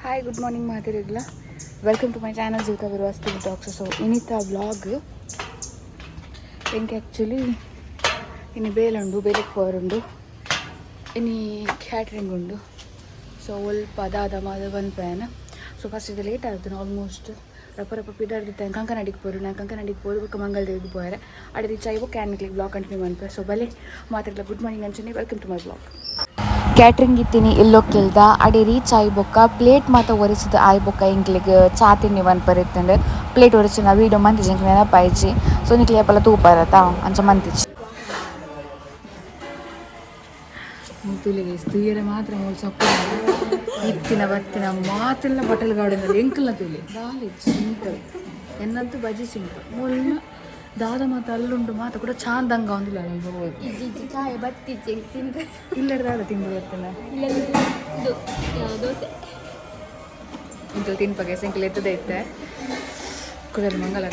Hi, good morning ಮಾತಿರಿಗ್ಲ. Welcome to my channel Jeevitha Guruvasti talks. So ಇನಿತ vlog ಎಂಕ್ actually ಇನಿ ಬೇಲುಂಡು, ಬೇಲೆಗ್ ಪೋರುಂಡು, ಇನಿ ಕ್ಯಾಟ್ರಿಂಗ್ ಉಂಡು. ಸೊ ಒಲ್ಪ ದಾದ ಮಾದ ಪನ್ಪೇನ. ಸೊ ಫಸ್ಟ್ ಇದು ಲೇಟ್ ಆಗ್ತದೆ ಆಲ್ಮೋಸ್ಟ್. ರಪ್ಪ ರಪ್ಪ ಪಿದಾರ್ದಿತ್ತೆ. ಕಂಕನಾಡಿಗೆ ಪೋರು, ನಾನು ಕಂಕನಾಡಿಗೆ ಪೋದು ಬೊಕ್ಕ ಮಂಗಲದೇವಿಗೆ ಪೋಯರೆ. ಅಡೆ ರೀಚ್ ಆಯಿ ಬೊಕ್ಕ ಕ್ಲಿಕ್ ವ್ಲಾಗ್ ಕಂಟಿನ್ಯೂ ಮನ್ಪೆ. ಸೊ ಬಲೆ ಮಾತಿರ್ಲ, ಗುಡ್ ಮಾರ್ನಿಂಗ್ ಅಂಚನೆ welcome to my vlog. Catering ಇತ್ತೀನಿ ಇಲ್ಲೊಕ್ಕಿಲ್ದ. ಅಡೆ ರೀಚ್ ಆಯಿ ಬೊಕ್ಕ ಪ್ಲೇಟ್ ಮಾತ ಒರೆಸಿದ ಆಯಿ ಬೊಕ್ಕ ಎಂಕ್ಲೆಗ್ ಚಾ ತಿನ್ನಿ ಮನ್ಪರಿತ್ತಂಡು. ಪ್ಲೇಟ್ ಒರೆಸಿನ ವೀಡಿಯೋ ಮಂತಿಜಿ, ಎಂಕ್ ನೆನಪಾಯ್ಜಿ. ಸೊ ನಿಕ್ಲೆ ಏಪಲ ತೂಪರತ ಅಂಚ ಮಂತಿಜಿ. ತುಲಿಗೆ ತುಯ್ಯರೆ ಮಾತ್ರ ಮೂಲು ಸಪ್ಪು ಇತ್ತಿನ ಬತ್ತಿನ ಮಾತೆಲ್ಲ ಬಟಲ್ ಗಾರ್ಡನ್ ಎಂಕಲ್ನ ತುಲಿ ದಾಲಿ ಸಿಂಪಲ್ ಎನ್ನಂತೂ ಬಜಿ ಸಿಂಪಲ್. ಮುಲ್ನ ದಾದ ಮಾತ ಅಲ್ಲುಂಡು ಮಾತ ಕೂಡ ಚಾಂದಂಗ ಒಂದಿಲ್ಲ. ಚಾಯ್ ಬತ್ತಿ ತಿಂದ್ರೆ. ಇಲ್ಲಡ ದಾದ ತಿಂದು ಬರ್ತಾನೆ. ಇಲ್ಲ, ಇದು ದೋಸೆ. ಇಂತಲ್ಲಿ ತಿನ್ಪಗೆ ಸೆಂಕಲ್ ಎತ್ತದೇ ಇತ್ತೆ ಕುಡಲ್ ಮಂಗಲ.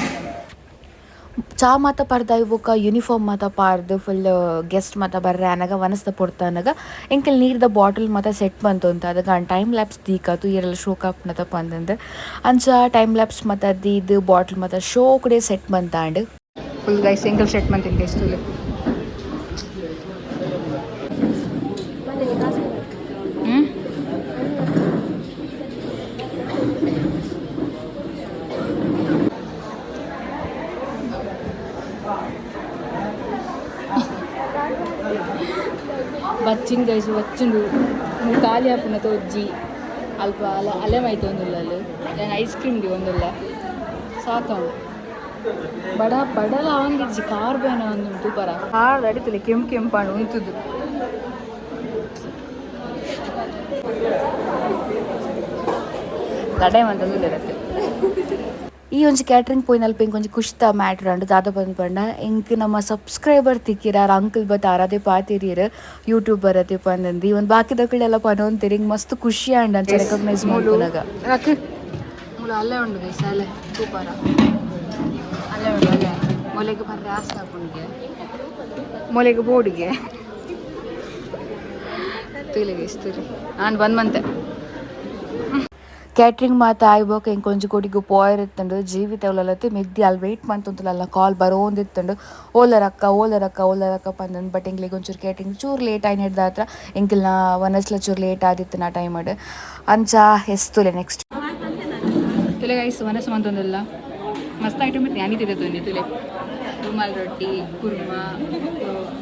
ಚಾ ಮಾತ ಪರ್ದಾಯಿ ಬೊಕ್ಕ ಯೂನಿಫಾರ್ಮ್ ಮಾತ ಪಾರ್ದು ಫುಲ್ ಗೆಸ್ಟ್ ಮಾತ ಬರ್ರೆ ಅನಗ ವನಸ್ದ ಪೊರ್ತ ಅನಗ ಎಂಕಲ್ ನೀರ್ದ ಬಾಟಲ್ ಮಾತ ಸೆಟ್ ಬಂತು ಅಂತ. ಅದಕ್ಕೆ ಟೈಮ್ ಲ್ಯಾಪ್ಸ್ ದೀಕಾತು ಈರೆಲ್ಲ ಶೋಕ್ ಆಪ್ನತ ಪಂದಂದು. ಅಂಚ ಟೈಮ್ ಲ್ಯಾಪ್ಸ್ ಮಾತ ದೀದ್ ಬಾಟಲ್ ಮಾತ ಶೋ ಕಡೆ ಸೆಟ್ ಬಂತಾಂಡ್. ಫುಲ್ ಗೈಸ್, ಎಂಕಲ್ ಸೆಟ್ ಮಂತಿನ ಗೈಸ್ ತುಲೆ. ಹ್ಞೂ ಬಚ್ಚಿನ ಗೈಸ್, ಬಚ್ಚುಂಡು. ನೀವು ಖಾಲಿ ಆಪುನ ತೋಜ್ಜಿ. ಅಲ್ಪ ಅಲ ಅಲೆ ಮೈತ ಒಂದುಲ್ಲ ಅಲ್ಲಿ. ನಾನು ಐಸ್ ಕ್ರೀಮ್ the ಒಂದುಲ್ಲ ಸಾಕಾವು. ಬಡ ಬಡಲ ಅವಂದಿಜ್ಜಿ ಕಾರ್ ಬೇನ ಒಂದು ಪರ ಕಾರ್ ಅಡಿತಲೆ ಕೆಂಪು ಕೆಂಪಾಂಡು ಉಂತುದು. ಲಡಾಯಿ ಮಂತಂದು ಇರತ್ತೆ. ಈ ಒಂಜಿ ಕ್ಯಾಟ್ರಿಂಗ್ ಪೋಯಿನಲ್ಪ ಎಂಕ್ ಒಂಜಿ ಖುಷಿತ ಮ್ಯಾಟ್ರ್ ಅಂಡ್ ದಾದ ಬಂದ್ ಪಂಡ, ಎಂಕ್ ನಮ್ಮ ಸಬ್ಸ್ಕ್ರೈಬರ್ ತಿಕ್ಕಿರಾರ್. ಅಂಕಲ್ ಬತ್ತ ಆರಾಧೆ ಪಾತಿರಿಯರ್, ಯೂಟ್ಯೂಬರ್ ಅತೆ ಪಂದಂದು. ಈ ಒಂದು ಬಾಕಿದಕುಲೆಲ್ಲ ಪನೊಂತೆರ್. ಎಂಕ್ ಮಸ್ತ್ ಖುಷಿ ಆಂಡ್ ಅಂಚ ರೆಕಗ್ನೈಸ್ ಮಲ್ಪುನಗ. ಮೂಲು ಅಲ್ಲೇ ಉಂಡು ಗೈಸ್, ಅಲ್ಲೇ ಸೂಪರ ಅಲ್ಲೇ ಉಂಡು. ಅಲ್ಲೇ ಮೊಲೆಗೆ ಬರ್ರೆ ಆಸ್ತ ಆಪುಂಡಿಗೆ, ಮೊಲೆಗೆ ಬೋಡಿಗೆ ತೂಲೆ ಗೈಸ್, ತೂಲೆ. ನಾನು ಬಂದ್ ಮಂತೆ. ಕ್ಯಾಟ್ರಿಂಗ್ ಮಾತ ಆಯ್ಬೊಕ ಎಂಕ್ ಒಂಜಿ ಕೊಡಿಗ್ ಪೋಯೆರೆ ಜೀವಿತ ಉಲ್ಲಲತ್ತೆ ಮೆಗ್ದಿ ಅಲ್ಲಿ ವೆಯ್ಟ್ ಮಂತೊಂತುಲಲ್ಲ. ಕಾಲ್ ಬರೋಂದಿತ್ತುಂಡು, ಓಲರಕ್ಕ ಓಲರಕ್ಕ ಓಲರಕ್ಕ ಪಂದಂದು. ಬಟ್ ಎಂಕ್ಲೆಗ್ ಒಂಚೂರು ಕ್ಯಾಟ್ರಿಂಗ್ ಚೂರು ಲೇಟ್ ಆಯ್ನೆಡ್ದಾತ್ರ ಎಂಕಲ್ನ ವನಸ್ಲ ಚೂರು ಲೇಟ್ ಆದಿತ್ತು ನಾ ಟೈಮ್. ಅಂಚ ಎಸ್ತುಲೆ ನೆಕ್ಸ್ಟ್. ತುಲೆ ಗೈಸ್, ವನಸ್ ಮಂತೊಂದುಲ್ಲ. ಮಸ್ತ್ ಐಟಮ್ ಇತ್ತು. ಯಾನಿತಿದೆ ತುನಿ ತುಲೆ. ರುಮಾಲ್ ರೊಟ್ಟಿ, ಕುರ್ಮಾ,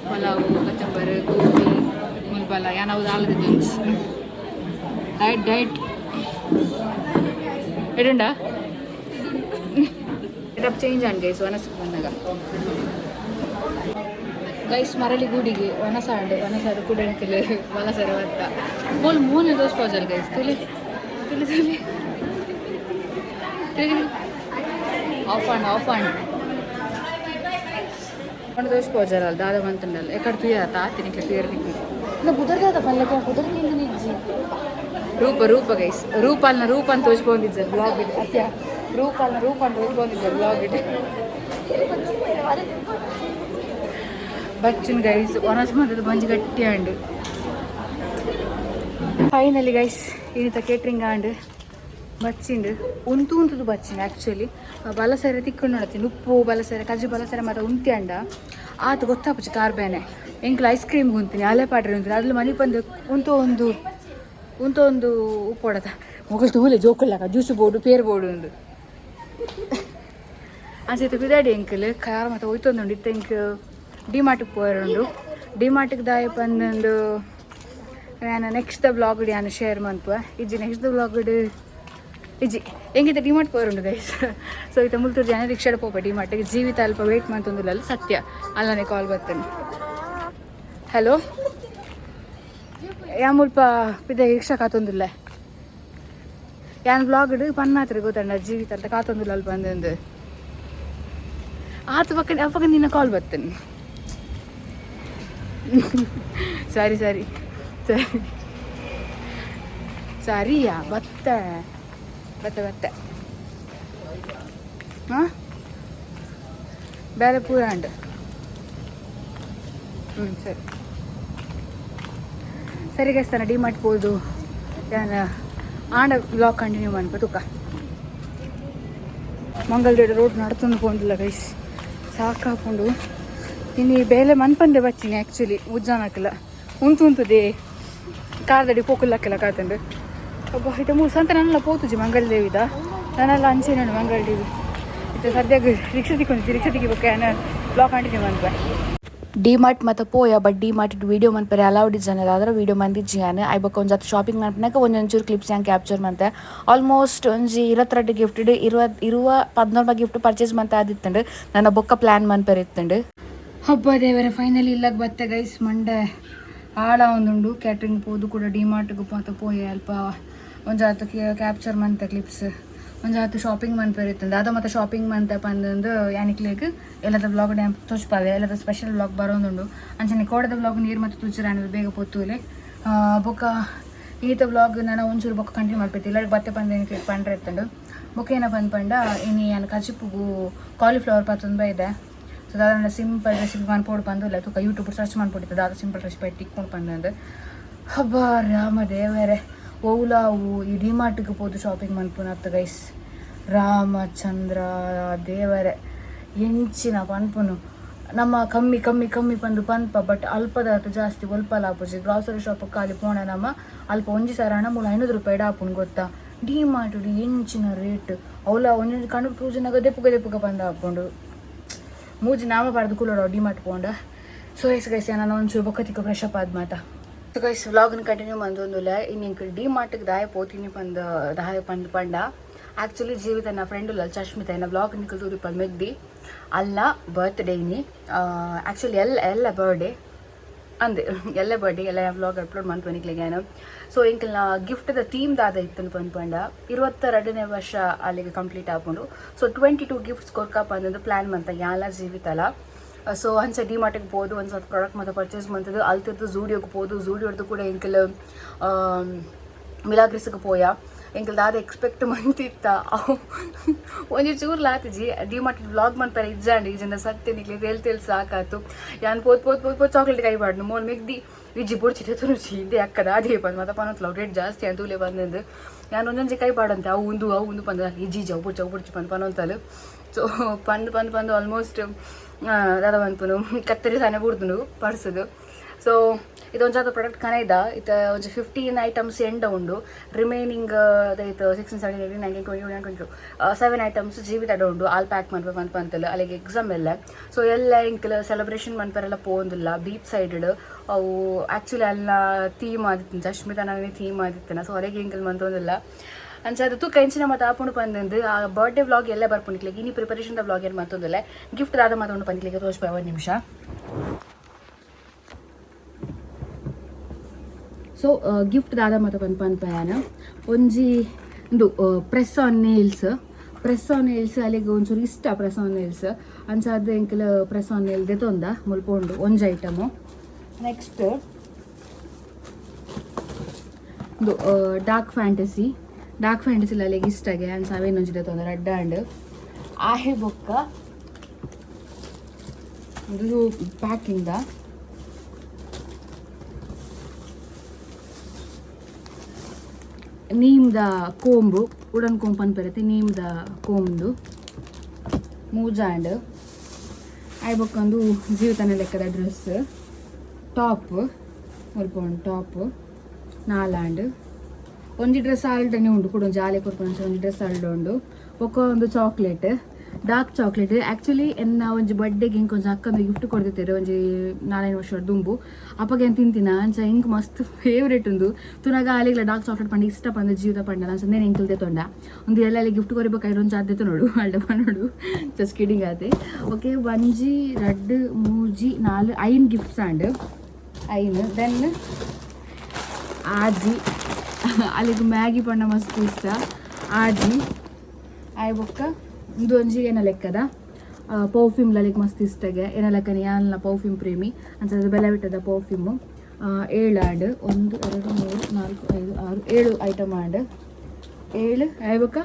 ಪಲಾವು, ಕಚಂಬರ್, ಗೋಬಿ, ಮುಲ್ಬಲ ಯಾನಾವುದು ಆಲದಿತ್ತು. ಡಯಟ್ ಡಯಟ್ ಎಡುಂಡ ಸೆಟಪ್ ಚೇಂಜ್ ಆಂಡ್ ಗೈಸ್. ವನಸ್ಗೆ ಬಂದಾಗ ಗೈಸ್, ಮರಳಿ ಗೂಡಿಗೆ ವನಸಾಂಡ್ ವನಸಾಡು ಕೂಡ ವಲಸರ ಬತ್ತ. ಬೋಲ್ ಮೂನೆ ದೋಸ್ ಪಾಜಲ್ ಗೈಸ್. ತುಲಿ ತುಲಿ ತುಲಿ ತುಲಿ. ಆಫ್ ಆಂಡ್ ಆಫ್ ಆಂಡ್ ಒಂದು ದೋಸ್ ಪೋಜಲ್ ಅಲ್ಲ ದಾದ ಬಂತಂಡಲ್ಲ. ಎಕಡೆ ತುಯ್ಯ ತಾತಿ ನಿಕ್ಲೆ ತುಯ್ಯರ್ ನಿಕ್ಲೆ ಇಲ್ಲ ಬುದರ್ದಾದ ಪಲ್ಲಕ್ಕೆ ಬುದರ್ಕಿಂದ ನಿಜ್ಜಿ. ರೂಪ ರೂಪ ಗೈಸ್, ರೂಪಾಲ್ನ ರೂಪ ಅಂತ ತೋಚ್ಕೊಂಡಿದ್ದಾರೆ ಬ್ಲಾಗ್ ಇದೆ ಅತ್ಯ. ರೂಪಾಲ್ನ ರೂಪ ಅಂತ ತೋಚ್ಕೊಂಡಿದ್ದಾರೆ ಬ್ಲಾಗ್ ಇದೆ. ಬಚ್ಚನ್ ಗೈಸ್, ಒನಸ್ ಮಂತದ ಬಂಜಿ ಗಟ್ಟಿ and. Finally guys, ಇನ್ನಿತ catering and ಬಚ್ಚಿಂಡು ಉಂತು ಉಂತುದು ಬಚ್ಚಿಂಡು. ಆ್ಯಕ್ಚುಲಿ ಬಲಸರೆ ತಿಕ್ಕೊಂಡು ನೋಡತ್ತೀನಿ. ಉಪ್ಪು ಬಲಸರೆ ಕಜ್ಜು ಬಲಸರೆ ಮಾತ್ರ ಉಂತಿ ಅಂಡ ಆತ ಗೊತ್ತಾಪುಚಿ ಕಾರ್ ಬೇನೆ. ಎಂಕ್ಲ ಐಸ್ ಕ್ರೀಮ್ ಉಂತೀನಿ, ಅಲೆ ಪಾಡ್ರೆ ಉಂತೀನಿ. ಅದ್ರಲ್ಲಿ ಮನಿ ಬಂದು ಉಂತು ಒಂದು ಉಂತು ಒಂದು ಉಪ್ಪೊಡತ ಮೊಗಲ್ ತೂಲೆ ಜೋಕುಲ್ಲಾಕ ಜ್ಯೂಸು ಬೋರ್ಡು ಪೇರು ಬೋರ್ಡು ಉಂದು. ಅಂಚೆ ಪಿದಾಡಿ ಎಂಕಲ್ ಕಾರ್ ಮತ್ತು ಹೋಯ್ತೊಂದುಂಡು. ಇತ್ತೆ ಎಂಕ್ ಡಿ ಮಾರ್ಟಿಗೆ ಪೋಯರುಂಡು. ಡಿ ಮಾರ್ಟಿಗೆ ದಾಯ ಪಂದೊಂದು ನಾನು ನೆಕ್ಸ್ಟ್ the vlog ಯಾನ್ ಶೇರ್ ಮನ್ಪುವೆ. ಇಜ್ಜಿ, ನೆಕ್ಸ್ಟ್ the vlog ಇಜ್ಜಿ. ಹೆಂಗಿತ್ತೆ ಡಿ ಮಾರ್ಟ್ ಪೋರುಂಡು ಗೈಸ್. ಸೊ ಇತ್ತೆ ಮುಲ್ತೂರು ಜನ ರಿಕ್ಷಾಡ್ ಪೋಪ ಡಿ ಮಾರ್ಟಿಗೆ. ಜೀವಿತ ಅಲ್ಪ ವೇಟ್ ಮಂತೊಂದುಲ್ಲ. ಸತ್ಯ ಅಲ್ಲನೆ ಕಾಲ್ ಬರ್ತೇನೆ. ಹಲೋ, ಯಾ ಮುಲ್ಪ ಪಿದ ರಿಕ್ಷಾ ಕಾತೊಂದುಲ್ಲ. ಯಾನ್ ವ್ಲಾಗ್ ಪನ್ನಾತ್ರಿ ಗೊತ್ತಂಡ ಜೀವಿತ ಅಂತ ಕಾತೊಂದುಲ್ಲ ಅಲ್ಪ ಬಂದಂದು. ಆತ ಪಕ್ಕ ಅಪ್ಪಗ ನಿನ್ನ ಕಾಲ್ ಬರ್ತೇನೆ. ಸರಿ ಸರಿ ಸರಿ ಸರಿಯಾ, ಬತ್ತ ಬತ್ತ ಬತ್ತೆ. ಹಾಂ, ಬೇರೆ ಪೂರ ಉಂಡು. ಹ್ಞೂ, ಸರಿ ಸರಿ ಗೈಸ್, ಡಿ ಮಾರ್ಟ್ ಪೋದು ಯಾನ್. ಆಂಡ ವ್ಲಾಗ್ ಕಂಟಿನ್ಯೂ ಮನ್ಪ ತುಕ ಮಂಗಲ್ದೇಡ್ ರೋಡ್ ನಡ್ತೊಂದು ಪೋಂದಿಲ್ಲ ಗೈಸ್ ಸಾಕಾಪುಂಡು. ಇನಿ ಬೇಲೆ ಮನ್ಪಂದೆ ಬಚ್ಚಿನಿ ಆ್ಯಕ್ಚುಲಿ ಉಜ್ಜಾನಕ್ಲ ಉಂತು ಉಂತುದೆ ಕಾರ್ದಡಿ ಪೋಕುಲ್ಲಕ್ಕೆಲ್ಲ ಕಾತಂಡು. ಒಬ್ಬ ಇತ್ತೆ ಮೂರು ಸಂತ ನನ್ನೆಲ್ಲ ಪೋತುಜಿ ಮಂಗಳದೇವಿದ ನಾನೆಲ್ಲ ಅಂಚೆನೋಡು ಮಂಗಳದೇವಿ. ಇತ್ತೆ ಸದ್ಯಕ್ಕೆ ರಿಕ್ಷಾ ತಿಕ್ಕೊಂಡಿದ್ದೆ, ರಿಕ್ಷಾ ತಿಕ್ಕಿಬೇಕು ನಾನು ಬ್ಲಾಗ್ ಕಂಟಿನ್ಯೂ ಮನ್ಪೆ. ಡಿ ಮಾರ್ಟ್ ಮತ್ತು ಪೋಯ, ಬಟ್ ಡಿ ಮಾರ್ಟ್ ವಿಡಿಯೋ ಮನ್ಪರೆ ಅಲೌಡ್ ಇಜ್ಜಾನಲ್ಲ, ಅದರ ವಿಡಿಯೋ ಮಂದಿಜ್ಜಿ. ಯಾನ್ I ಬೊಕ್ಕ ಒಂಜಾತ್ ಶಾಪಿಂಗ್ ಮನ್ಪುನಗ ಒಂಜೊಂಚೂರು ಕ್ಲಿಪ್ಸ್ ಯಾನ್ ಕ್ಯಾಪ್ಚರ್ ಮಂತೆ. ಆಲ್ಮೋಸ್ಟ್ ಒಂಜಿ 22 ಗಿಫ್ಟ್ ಇರುವ ಇರುವ 16 ಗಿಫ್ಟ್ ಪರ್ಚೇಸ್ ಮಂತ ಆದಿತ್ತಂಡು. ನನ್ನ ಬೊಕ್ಕ ಪ್ಲಾನ್ ಮನ್ಪರೆ ಇತ್ತಂಡು. ಹಬ್ಬ ದೇವರ, ಫೈನಲಿ ಇಲ್ಲಾಗ ಬತ್ತೆ ಗೈಸ್. ಮಂಡೆ ಆಳ ಒಂದುಂಡು. ಕ್ಯಾಟ್ರಿಂಗ್ ಪೋದು ಕೂಡ ಡಿ ಮಾರ್ಟ್ಗೆ ಮಾತ ಪೋಯೆ, ಅಲ್ಪ ಒಂಜಾತ್ ಕ್ಯಾಪ್ಚರ್ ಮಂತೆ ಕ್ಲಿಪ್ಸ್, ಒಂಜಾತ್ ಶಾಪಿಂಗ್ ಮನ್ಪೆರ್ ಇತ್ತಂದು. ಅದ ಮತ್ತೆ ಶಾಪಿಂಗ್ ಮಂತೆ ಪಂದಂದು ಯಾನಿಕ್ಲೆಗ್ ಎಲ್ಲದ ವ್ಲಾಗ್ ಡ್ಯಾಮ್ ತೋಚ್ಪಾವೆ. ಎಲ್ಲದ ಸ್ಪೆಷಲ್ ವ್ಲಾಗ್ ಬರೋದುಂಡು. ಅಂಚನೆ ಕೋಡದ ವ್ಲಾಗ್ ನೀರು ಮತ್ತು ತುಚ್ಚರಾನ ಬೇಗ ಪೊತ್ತುಲೆ. ಬೊಕ್ಕ ಈತ ವ್ಲಾಗ್ ನಾನು ಒಂಚೂರು ಬೊಕ್ಕ ಕಂಟಿನ್ಯೂ ಮಲ್ಪೈತಿ. ಇಲ್ಲ ಬತ್ತೆ ಪಂದ ಪಂಡ್ರೆ ಇತ್ತಂಡು. ಬೊಕ್ಕ ಏನಪ್ಪ ಪಂಡ, ಇನಿ ಯಾನ್ ಕಜಿಪುಗು ಕಾಲಿಫ್ಲವರ್ ಪತ್ತೊಂದು ಬೈದೆ. ಸೊ ದಾದ ಸಿಂಪಲ್ ರೆಸಿಪಿ ಮನ್ಪೋಡು ಪಂದು ಇಲ್ಲ, ತುಕ ಯೂಟ್ಯೂಬ್ ಸರ್ಚ್ ಮನ್ಪೊಡಿತ್ತು, ದಾದ ಸಿಂಪಲ್ ರೆಸಿಪಿ ತಿಕ್ಕೊಂಡು ಪಂದಂದು. ಹಬ್ಬ ರಾಮ ದೇವರೇ, ಓಲಾವು ಈ ಡಿಮಾರ್ಟ್ಗೆ ಪೋದು ಶಾಪಿಂಗ್ ಮನ್ಪುನತ್ತು ಗೈಸ್. ರಾಮಚಂದ್ರ ದೇವರೇ, ಎಂಚಿನ ಪನ್ಪುನು. ನಮ್ಮ ಕಮ್ಮಿ ಕಮ್ಮಿ ಕಮ್ಮಿ ಪಂದು ಪನ್ಪ, ಬಟ್ ಅಲ್ಪದಾತು ಜಾಸ್ತಿ ಒಲ್ಪಲ ಆಪುಜಿ. ಗ್ರಾಸರಿ ಶಾಪ್ ಖಾಲಿ ಪೋಣ ನಮ್ಮ ಅಲ್ಪ ಒಂಜಿ ಸಾರ ಹಣ ಮೂಲ 500 ರೂಪಾಯಿ ಆಪುಂಡು ಗೊತ್ತಾ. ಡಿ ಮಾರ್ಟ್ ಎಂಚಿನ ರೇಟ್ ಅವಲ. ಒಂಜೊಂಜಿ ಕಣ್ಣು ಪೂಜೆನಾಗ ದೆಪ್ಪುಗ ದೆಪ್ಪುಗ ಪಂದ ಹಾಕೊಂಡು ಮೂಜಿ ನಾಮ ಬಾರ್ದು ಕುಲ್ಲೋಡು ಡಿ ಮಾರ್ಟ್ ಪೋಂಡ. ಸೊ ಎಸ್ ಗೈಸ್, ನಾನು ಒಂಚೂರು ಬೊಕ್ಕ ಫ್ರೆಶ್ ಅಪ್ ಆದ ಮಾತ. ಸೊ ಗೈಸ್, ವ್ಲಾಗ್ನ ಕಂಟಿನ್ಯೂ ಮಂದೊಂದುಲ್ಲ. ಇನ್ನು ಇಂಕ್ ಡಿ ಮಾರ್ಟ್ಗೆ ದಾಯ ಪೋತೀನಿ ಪಂದ ದಾಯ ಪಂದ್ ಪಂಡ, ಆ್ಯಕ್ಚುಲಿ ಜೀವಿತ ನನ್ನ ಫ್ರೆಂಡ್ ಉಲ್ಲ ಚಶ್ಮಿತ, ಎನ್ನ ವ್ಲಾಗ್ ನಿಕಲ್ ತೂದಿಪ್ಪಲ್ ಮೆಗ್ದಿ ಅಲ್ಲ ಬರ್ತ್ಡೇ ಇನಿ. ಆ್ಯಕ್ಚುಲಿ ಎಲ್ಲ ಎಲ್ಲ ಬರ್ಡೇ ಅಂದೆ, ಎಲ್ಲ ಬರ್ಡೇ ಎಲ್ಲ ವ್ಲಾಗ್ ಅಪ್ಲೋಡ್ ಮನ್ಪನಿಕ್ಲೆಗ್ ಏನು. ಸೊ ಇಂಕಲ್ನ ಗಿಫ್ಟ್ದ ಥೀಮ್ ದಾದ ಇತ್ತು ಪಂಡ, 22ನೇ ವರ್ಷ ಅಲ್ಲಿಗೆ ಕಂಪ್ಲೀಟ್ ಆಪುಂಡು. ಸೊ 22 ಗಿಫ್ಟ್ಸ್ ಕೊರ್ಕಪ್ಪ ಅಂದಂದು ಪ್ಲ್ಯಾನ್ ಮಂತ ಯಾಲ ಜೀವಿತಲ. ಸೊ ಅಂಚ ಡಿ ಮಾರ್ಟಿಗೆ ಪೋದು ಒಂದು ಸ್ವಲ್ಪ ಪ್ರಾಡಕ್ಟ್ ಮತ್ತು ಪರ್ಚೇಸ್ ಮಂತದ್ದು. ಅಲ್ತಿದ್ದು ಝೂಡಿಯೋಗೆ ಪೋದು, ಝೂಡಿಯೋರ್ದು ಕೂಡ ಎಂಕಲ್ ಮಿಲಾಗ್ರಿಸ್ಗೆ ಪೋಯ. ಎಂಕಲ್ ದಾದ ಎಕ್ಸ್ಪೆಕ್ಟ್ ಮಂತಿತ್ತ ಒಂಜಿ ಚೂರು ಲಾತಿಜಿ. ಡಿ ಮಾರ್ಟ್ ವ್ಲಾಗ್ ಮನ್ಪರೆ ಇಜ್ಜಾಂಡ್ ಈಜಿಂದ ಸತ್ಯ ನಿಕ್ಲೆ ತೇಲ್ ತೇಲ್ ಸಾಕಾತು. ಯಾನ್ ಪೋತ್ ಪೋತ್ ಪೋತ್ ಪೋತ್ ಚಾಕ್ಲೇಟ್ ಕೈ ಬಾಡ್ನು. ಮೋಲ್ ಮೆಗ್ದಿ ವಿಜ್ಜಿ ಬೊಡ್ಚಿ ರುಚಿ ಇದೆ ಅಕ್ಕದ ಅದೇ ಬಂದು ಮತ್ತೆ ಪನೊತ್ಲ ರೇಟ್ ಜಾಸ್ತಿ ಅಂತ ತೂಲೆ ಬಂದಂದು. ಯಾನ್ ಒಂದೊಂಜಿ ಕೈ ಬಾಡಂತೆ, ಅವು ಉಂದು ಅವು ಉಂದು ಪಂದ, ಇಜ್ಜಿ ಅವು ಬುಡ್ಚಿ ಅವು ಬುಡ್ಚಿ ಪಂದ್ ಪನೊಂತಲು. ಸೊ ಪಂದ್ ಪಂದ್ ಪಂದು ಆಲ್ಮೋಸ್ಟ್ ದಾದ ಪನ್ಪುನು ಕತ್ತರಿ ಸಾನೆ ಬುಡ್ದುನು ಪರ್ಸದು. ಸೊ ಇದೊಂಜಾತ ಪ್ರಾಡಕ್ಟ್ ಕನ ಇದ್ದ ಇತ್ತ ಒಂಜಿ 15 ಐಟಮ್ಸ್ ಎಂಡ ಉಂಡು. ರಿಮೈನಿಂಗ್ ಅದೈತು 16, 17, 18, 19, 20, 21, 22, 7 ಐಟಮ್ಸ್ ಜೀವಿತ ಉಂಡು. ಆಲ್ ಪ್ಯಾಕ್ ಮನ್ಪ ಮನ್ಪ ಅಂತಲ್ಲ. ಅಲ್ಲಿಗೆ ಎಕ್ಸಾಮ್ ಎಲ್ಲ. ಸೊ ಎಲ್ಲ ಇಂಕಲ್ ಸೆಲೆಬ್ರೇಷನ್ ಮನ್ಪರೆಲ್ಲ ಪೋಂದಿಲ್ಲ ಬೀಚ್ ಸೈಡ್. ಅವು ಆ್ಯಕ್ಚುಲಿ ಅಲ್ಲ ಥೀಮ್ ಆದಿತ್ತು, ಜಶ್ಮಿತಾ ನಾನೇ ಥೀಮ್ ಆದಿತ್ತನ. ಸೊ ಹೊರಗೆ ಇಂಕಲ್ ಮಂತೊಂದಿಲ್ಲ ಅಂಚ ಅದು ತೂಕ ಎಂಚಿನ ಮತ್ತೆ ಆಪುಂಡು ಪಂದಂದು. ಆ ಬರ್ಡೇ ವ್ಲಾಗ್ ಎಲ್ಲ ಬರ್ಪುಂಡು. ಇನಿ ಪ್ರಿಪರೇಷನ್ ವ್ಲಾಗ್ ಏನು ಮತ್ತೊಂದಿಲ್ಲ. ಗಿಫ್ಟ್ ದಾದ ಮಾತೊಂಡು ಪಂದಿಕ್ಲಿಗೆ ತೋರಿಸ್ಪ ಒಂದು ನಿಮಿಷ. ಸೊ ಗಿಫ್ಟ್ ದಾದ ಮತ ಪನ್ ಪನ್ಪಯಾನ, ಒಂಜಿ ಉಂದು press on nails. Press on nails ಅಲ್ಲಿಗೆ ಒಂಚೂರು ಇಷ್ಟ ಪ್ರೆಸ್ ಆನ್ ನೇಲ್ಸ್. ಅಂಚ ಅದು ಎಂಕಲ್ ಪ್ರೆಸ್ ಆನ್ ನೇಲ್ ದೆತೊಂದ, ಮುಲ್ಪ ಉಂಡು ಒಂಜಿ ಐಟಮು. ನೆಕ್ಸ್ಟ್ ಉಂದು ಡಾರ್ಕ್ ಫ್ಯಾಂಟಸಿ. ಡಾರ್ಕ್ ಫ್ಯಾಂಟಸಿ ಅಲ್ಲಿಗೆ ಇಷ್ಟಾಗೆ ಅಂಚ ಅವೇನೊಂಜಿ ದೆತೊಂದ ರಡ್ಡ ಅಂಡ್ ಆಹೆ. ಬೊಕ್ಕ ಇದು ಪ್ಯಾಕಿಂಗ್ ನೀಮ್ದ ಕೋಂಬು, ವುಡನ್ ಕೋಂಬ್ ಪನ್ಪೆರತೆ, ನೀಮ್ದ ಕೋಂಬು ಮೂಜಾಂಡ್. ಆಯ್ ಬೊಕ್ಕೊಂದು ಜೀವಿತನ ಲೆಕ್ಕದ ಡ್ರೆಸ್ ಟಾಪ್ ಮುಲ್ಪ ಉಂಡು. ಟಾಪ್ ನಾಲಾಂಡ್. ಒಂಜಿ ಡ್ರೆಸ್ ಆಲ್ಡನೆ ಉಂಡು ಕೂಡ, ಒಂಜಿ ಆಲೆ ಕೊರ್ಪುನ ಒಂಜಿ ಡ್ರೆಸ್ ಆಲ್ಡ ಉಂಡು. ಬೊಕ್ಕ ಒಂದು ಚಾಕ್ಲೇಟ್, ಡಾರ್ಕ್ ಚಾಕ್ಲೇಟ್. ಆ್ಯಕ್ಚುಲಿ ಎನ್ನ ಒಂಜಿ ಬರ್ಡೇಗೆ ಇಂಕ್ ಒಂಜಿ ಅಕ್ಕಂದು ಗಿಫ್ಟ್ ಕೊಡ್ದಿತ್ತೆರ್ ಒಂಜಿ ನಾಲೈದು ವರ್ಷ ದುಂಬು. ಅಪಗ ಏನ್ ತಿಂತಿನ ಅಂಚ ಇಂಕ್ ಮಸ್ತ್ ಫೇವ್ರೇಟ್ ಉಂದು. ತುನಗ ಆಲೆಗ್ಲ ಡಾರ್ಕ್ ಚಾಕ್ಲೇಟ್ ಪಂಡ ಇಷ್ಟ ಪಂಡ ಜೀವಿತ ಪಂಡ ಅಂಚ ನೇನ್ ಎಂಕಲ್ ತೊಂಡ ಒಂದು ಎಲ್ಲ ಗಿಫ್ಟ್ ಕೊರಿಬೇಕಾದ್ರೆ ಒಂಜಿ ಆದ್ಯತೆ ನೋಡು ಅಲ್ಡ ನೋಡು. ಜಸ್ಟ್ ಕಿಡಿಂಗ್ ಆತೆ. ಓಕೆ, ಒಂಜಿ ರಡ್ಡ್ ಮೂಜಿ ನಾಲ್ ಐನ್ ಗಿಫ್ಟ್ಸ್ ಆಂಡ್ ಐನ್. Then ಆಜಿ, ಅಲ್ಲಿಗೆ ಮ್ಯಾಗಿ ಪಂಡ ಮಸ್ತ್ ಇಷ್ಟ, ಆಜಿ. ಆಯ್ ಬೊಕ್ಕ ಉಂದು ಒಂಜಿ ಏನ ಲೆಕ್ಕದ ಪರ್ಫ್ಯೂಮ್ ಲಲಿಕ್ ಮಸ್ತ್ ಇಷ್ಟಗೆ. ಏನ ಲೆಕ್ಕನೆ ಯಾನ್ಲ ಪರ್ಫ್ಯೂಮ್ ಪ್ರೇಮಿ ಅಂಚ ಬೆಲೆ ಬಿಟ್ಟದ ಪರ್ಫ್ಯೂಮು. ಏಳು ಆಂಡ್ ಒಂದು ಎರಡು ಮೂರು ನಾಲ್ಕು ಐದು ಆರು ಏಳು ಐಟಮ್ ಆಂಡ್ ಏಳು. ಆಯ್ ಬೊಕ್ಕ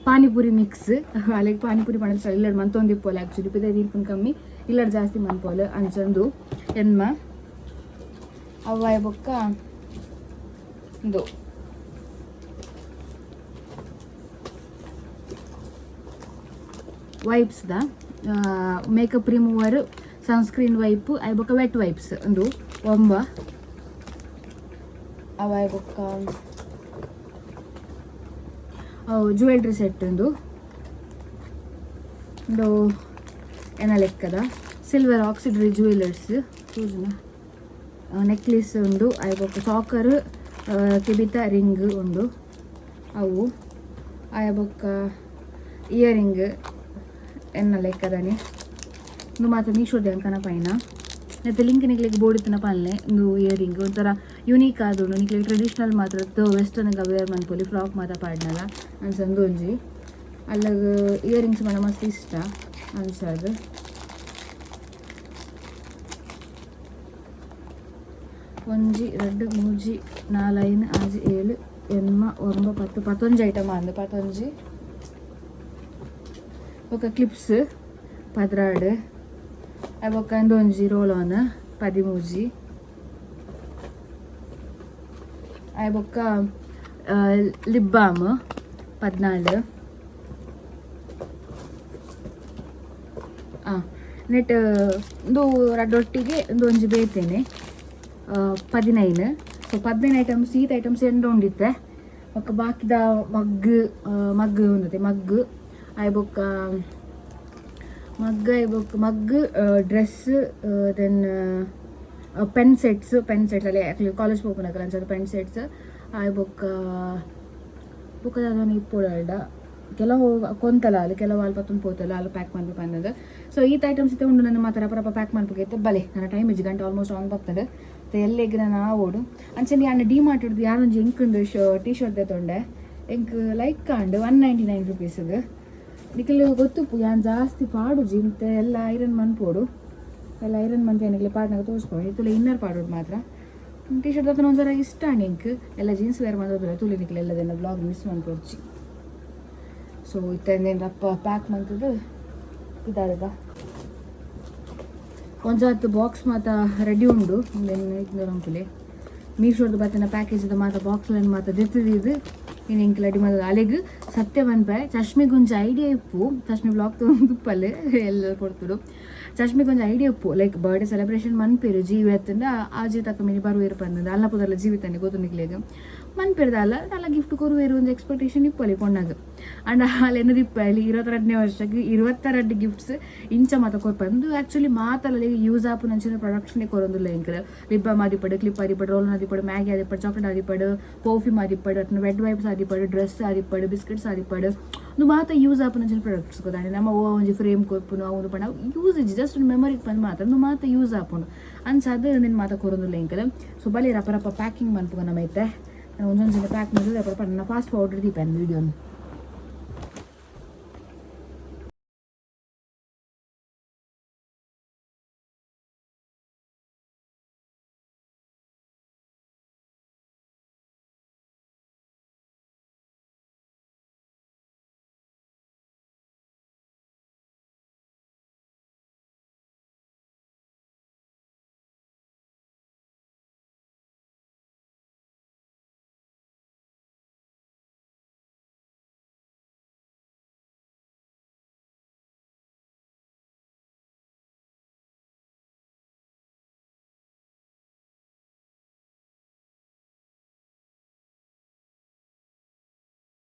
ಪಾನಿಪುರಿ ಮಿಕ್ಸ್. ಅಲ್ಲಿಗೆ ಪಾನಿಪುರಿ ಪಂಡ ಇಲ್ಲಡ್ ಮಂತೊಂದಿಪ್ಪೋಲೆ. ಆ್ಯಕ್ಚುಲಿ ಪಿದ ನೀರ್ಪುನ್ ಕಮ್ಮಿ, ಇಲ್ಲಡ್ ಜಾಸ್ತಿ ಮನ್ಪೋಲೆ. ಅಂಚಂದು ಎನ್ಮ ಅವ್ವಾಯ. ಬೊಕ್ಕ ಉಂದು wipes the makeup remover, sunscreen wipe ಆಯ್ ಬೊಕ್ಕ ವೆಟ್ ವೈಪ್ಸ್ ಉಂದು ಒಂಬ ಅವಾಯ್ ಬೊಕ್ಕ ಜುವೆಲ್ರಿ ಸೆಟ್ ಉಂದು ಉಂದು ಎನ್ನ ಲೆಕ್ಕದ ಸಿಲ್ವರ್ ಆಕ್ಸಿಡರಿ ಜುವೆಲರ್ಸ್ ತೂಜುನ ನೆಕ್ಲೇಸ್ ಉಂಡು ಆಯ್ ಬೊಕ್ಕ ಚಾಕರ್ ಕೆಬಿತ ರಿಂಗ್ ಉಂಡು ಅವು ಆಯ ಬೊಕ್ಕ ಇಯರಿಂಗ್ ಎನ್ನ ಲೆಕ್ಕದನಿ. ಉಂದು ಮಾತ ಮೀಶೋದ ಅಂಕನ ಪೈನ ನೆತ್ತ ಲಿಂಕ್ ನಿಕ್ಲೆಗ್ ಬೋಡಿತ್ತಿನ ಪನ್ಲೆ. ಉಂದು ಇಯರಿಂಗ್ ಒಂಥರ ಯುನೀಕ್ ಆದುಂಡು. ನಿಕ್ಲೆಗ್ ಟ್ರೆಡಿಷನಲ್ ಮಾತ್ರ ವೆಸ್ಟರ್ನ್ ವೇರ್ ಮನ್ಪೊಲಿ, ಫ್ರಾಕ್ ಮಾತ ಪಾಡ್ನಲ ಅಂಚ. ಉಂದು ಒಂಜಿ ಅಲ್ಲಗ್ ಇಯರಿಂಗ್ಸ್ ಪಂಡ ಮಸ್ತ್ ಇಷ್ಟ ಅಂಚಾದ್. ಒಂಜಿ ರಡ್ಡ್ ಮೂಜಿ ನಾಲ್ ಐನ್ ಆಜಿ ಏಳು ಎಣ್ಮ ಒಂಬ ಪತ್ತು ಪತ್ತೊಂಜಿ ಐಟಮ್ ಅಂದು ಪತ್ತೊಂಜಿ. ಬೊಕ್ಕ ಕ್ಲಿಪ್ಸ್ 12. ಬೊಕ್ಕ ಉಂದೊಂಜಿ ರೋಲ್ ಆನ್ 13. ಆಯ್ ಬೊಕ್ಕ ಲಿಪ್ ಬಾಮ್ 14. ನೆಟ್ ಉಂದು ರಡ್ಡೊಟ್ಟಿಗೆ ಉಂದು ಒಂಜಿ ಬೇತೇನೆ 15. ಸೊ 15 ಐಟಮ್ಸ್ ಈತ್ ಐಟಮ್ಸ್ ಎಂಡ ಉಂಡಿತ್ತೆ. ಬೊಕ್ಕ ಬಾಕಿದ ಮಗ್ ಮಗ್ ಉಂದತೆ ಮಗ್ ಆಯ್ ಬೊಕ್ಕ ಮಗ್ ಆಯ್ ಬೊಕ್ಕ mug, dress, then pen sets. Pen sets ಅಲ್ಲಿ ಆಕ್ಚುಲಿ ಕಾಲೇಜ್ ಪೋಪುನಕಲ್ ಅಂಚ ಪೆನ್ ಸೆಟ್ಸ್. ಆಯ್ ಬೊಕ್ಕ ಬೊಕ್ಕ ದಾದನ ಇಪ್ಪೊಡಲ್ಡ ಕೆಲವು ಕೊಂತಲ ಅಲ್ಲಿ ಕೆಲವು ಅಲ್ಪ ಪತ್ತೊಂದು ಪೋತಲ್ಲ ಅಲ್ಲಿ ಪ್ಯಾಕ್ ಮನ್ಪು ಪಂದದ. ಸೊ ಈತ್ ಐಟಮ್ಸ್ ಇತ್ತೆ ಉಂಡು. ನನ್ನ ಮಾತ್ರ ರಪ ರಪ ಪ್ಯಾಕ್ ಮನ್ಪುಗೈತೆ. ಬಲೆ, ನನ್ನ ಟೈಮ್ ಇಜ್ಜಿ, ಗಂಟೆ ಆಲ್ಮೋಸ್ಟ್ ಆನ್ ಬರ್ತದೆ. ಮತ್ತೆ ಎಲ್ಲೆಗ್ ನಾನು ಆವೋಡು. ಅಂಚನೆ ಯಾನ್ ಡಿ ಮಾರ್ಟ್ ಹಿಡ್ದು ಯಾನೊಂಜಿ ಎಂಕೊಂದು ಟೀ ಶರ್ಟ್ ದೆತೊಂಡೆ. ಎಂಕ್ ಲೈಕ್ ಆಂಡ್ 199 ರುಪೀಸ್ಗೆ. ನಿಕಲ್ ಗೊತ್ತುಪ್ಪು ಯಾನ್ ಜಾಸ್ತಿ ಪಾಡುಜಿ ಇಂತೆ. ಎಲ್ಲ ಐರನ್ ಮನ್ಪೋಡು, ಎಲ್ಲ ಐರನ್ ಮಂತ್ ನಿಕ್ಲೆ ಪಾಡ್ನಾಗ ತೋರಿಸ್ಕೊ. ಇತ್ತಲ್ಲ ಇನ್ನರ್ ಪಾಡೋಡು ಮಾತ್ರ. ಟಿ ಶರ್ಟ್ ದತ್ತನ ಒಂಜರ ಇಷ್ಟ ಆಂಡ್ ಎಂಕ್. ಎಲ್ಲ ಜೀನ್ಸ್ ವೇರ್ ಮಂತೊಂದುಲ್ಲ. ತೂಲೆ ನಿಕ್ಲೆ ಎಲ್ಲದೆಲ್ಲ ಬ್ಲಾಗ್ ಮಿಸ್ ಮನ್ಪೊಡ್ಚಿ. ಸೊ ಇತ್ತೆ ರಪ್ಪ ಪ್ಯಾಕ್ ಮಂತುದು ಇದಾದ ಒಂಜಾತ್ ಬಾಕ್ಸ್ ಮಾತ ರೆಡಿ ಉಂಡು. ಇಂದೆನ್ ಮೀಶೋರ್ದು ಬತ್ತಿನ ಪ್ಯಾಕೇಜ್ ಮಾತ ಬಾಕ್ಸ್ ಮಾತ ದೆತ್ತುದು ಇನಿ ಎಂಕ್ ರೆಡಿ ಮಲ್ತದ. ಅಲೆಗ್ ಸತ್ಯ ಪನ್ಪೆ, ಚಶ್ಮಿಗ್ ಒಂಜಿ ಐಡಿಯಾ ಇಪ್ಪು. ಚಶ್ಮಿ ಬ್ಲಾಗ್ ತೂವೊಂದುಪ್ಪಲೆ ಎಲ್ಲ ಪೊರ್ತುಡು. ಚಶ್ಮಿಗ್ ಒಂಜಿ ಐಡಿಯಾ ಇಪ್ಪು, ಲೈಕ್ ಬರ್ಡೇ ಸೆಲೆಬ್ರೇಷನ್ ಮನ್ಪೇರು ಜೀವಿ ಅತ್ತಂಡ ಆ ಜೀವಿತಕ್ಕ ಮಿನಿ ಬರುವೆರು ಪಂದ್. ಅಲ್ಲ ಪುದರ್ಲ ಜೀವಿತಾನೆ ಗೊತ್ತು ನಿಕ್ಲೆಗ್. ಮನ್ಪೇರು ದಾಲ ದಾಲ ಗಿಫ್ಟ್ ಕೊರುವೆರು ಒಂಜಿ ಎಕ್ಸ್ಪೆಕ್ಟೇಷನ್ ಇಪ್ಪು ಅಲ್ಲಿ ಪೊಣ್ಣಗ್. ಅಂಡ ಅಲ್ಲಿ ಎನ್ನದಿಪ್ಪ ಅಲ್ಲಿ 22ನೇ ವರ್ಷಕ್ಕೆ 22 ಗಿಫ್ಟ್ಸ್ ಇಂಚ ಮಾತ ಕೊರ್ಪಂದು. ಆಕ್ಚುಲಿ ಮಾತಲ್ಲ ಯೂಸ್ ಆಪುನಂಚಿನ ಪ್ರಾಡಕ್ಟ್ಸ್ನೇ ಕೊರೊಂದುಲ್ಲ ಎಂಕಲ್. ಲಿಪ್ ಬಾಮ್ ಆದಿಪ್ಪಡು, ಕ್ಲಿಪ್ ಆದಿಪ್ಪಡು, ರೋಲ್ ಆದಿಪ್ಪಡು, ಮ್ಯಾಗಿ ಆದಿಪ್ಪಡು, ಚಾಕ್ಲೇಟ್ ಆದಿಪ್ಪಡು, ಪರ್ಫ್ಯೂಮ್ ಆದಿಪ್ಪಡು, ಅಥವಾ ವೆಟ್ ವೈಪ್ಸ್ ಆದಿಪ್ಪಡು, ಡ್ರೆಸ್ ಆದಿಪ್ಪಡು, ಬಿಸ್ಕೆಟ್ಸ್ ಆದಿಪ್ಪಡು. ಉಂದು ಮಾತ ಯೂಸ್ ಆಪುನಂಚಿನ ಪ್ರಾಡಕ್ಟ್ಸ್ ಗೊತ್ತಾಂಡ. ನಮ್ಮ ಓ ಒಂಜಿ ಫ್ರೇಮ್ ಕೊರ್ಪುನು ಅವು ಪಂಡ ಯೂಸ್ ಇಜ್ಜಿ, ಜಸ್ಟ್ ಮೆಮೊರಿಗೆ ಪಂದ್ ಮಾತ್ರ. ಉಂದು ಮಾತ ಯೂಸ್ ಆಪುಂಡು ಅಂಚಾದ್ ಉಂದೆನ್ ಮಾತ ಕೊರೊಂದುಲ್ಲ ಎಂಕಲ್. ಸೊ ಬಲೆ, ರಪ ರಪ ಪ್ಯಾಕಿಂಗ್ ಮನ್ಪುಗ ನಮ್ಮ ಇತ್ತೆ. ಒಂಜೊಂಜಿನ ಪ್ಯಾಕ್ ಮಲ್ತುದು ರಪ ರಪ ಫಾಸ್ಟ್ ಫಾರ್ವರ್ಡ್ ದೀಪೆನ್ ವೀಡಿಯೋನ್.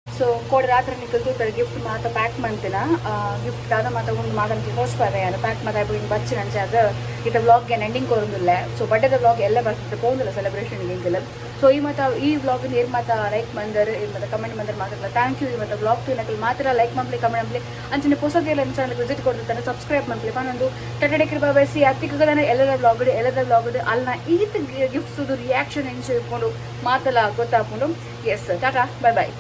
ಸೊ ಕೋಡೆ ರಾತ್ರಿ ನಿಕಲ್ ತೂತರ್ ಗಿಫ್ಟ್ ಮಾತ ಪ್ಯಾಕ್ ಮಂತಿನ. ಗಿಫ್ಟ್ ದಾದ ಮಾತ ಉಂಡು ಮಾತ ತೋಜ್ಪಾವೆ ಯಾನ್. ಪ್ಯಾಕ್ ಮಾತ ಇನ್ ಬಚ್ಚಿನ ಅಂಚಾದ್ ಇತ್ತೆ ವ್ಲಾಗ್ ಏನ್ ಎಂಡಿಂಗ್ ಕೊರೊಂದುಲ್ಲೆ. ಸೊ ಬರ್ಡೇದ ವ್ಲಾಗ್ ಎಲ್ಲ ಬರ್ತದೆ ಪೋಂದುಲ್ಲ ಸೆಲೆಬ್ರೇಷನ್ ಎಂಕಲ್. ಸೊ ಈ ಮಾತ ಈ ವ್ಲಾಗ್ ಏರ್ ಮಾತ ಲೈಕ್ ಮಂದರ್, ಏರ್ ಮಾತ ಕಮೆಂಟ್ ಮಂದರ್ ಮಾತ್ರ thank you. ಈ ಮಾತ ವ್ಲಾಗ್ ತೂನಕಲ್ ಮಾತ್ರ ಲೈಕ್ ಮನ್ಪುಲೆ, ಕಮೆಂಟ್ ಮನ್ಪುಲೆ. ಅಂಚನೆ ಪೊಸದೆಲ್ಲ ಚಾನಲ್ ವಿಸಿಟ್ ಕೊಡ್ತಾರೆ ಸಬ್ಸ್ಕ್ರೈಬ್ ಮನ್ಪುಲೆ ಪನೊಂದು ಟಟಡೆ ಕೃಪಾ ಬಯಸಿ ಅತ್ತಿಕ್ಕದಾನೆ ಎಲ್ಲದ ವ್ಲಾಗ್ ಎಲ್ಲದ ವ್ಲಾಗ್ ಅಲ್ನ ಈತ್ ಗಿಫ್ಟ್ಸ್ ರಿಯಾಕ್ಷನ್ ಎಂಚ ಇಪ್ಪುಂಡು ಮಾತಲ ಗೊತ್ತಾಪುಂಡು. S, Tata, bye bye.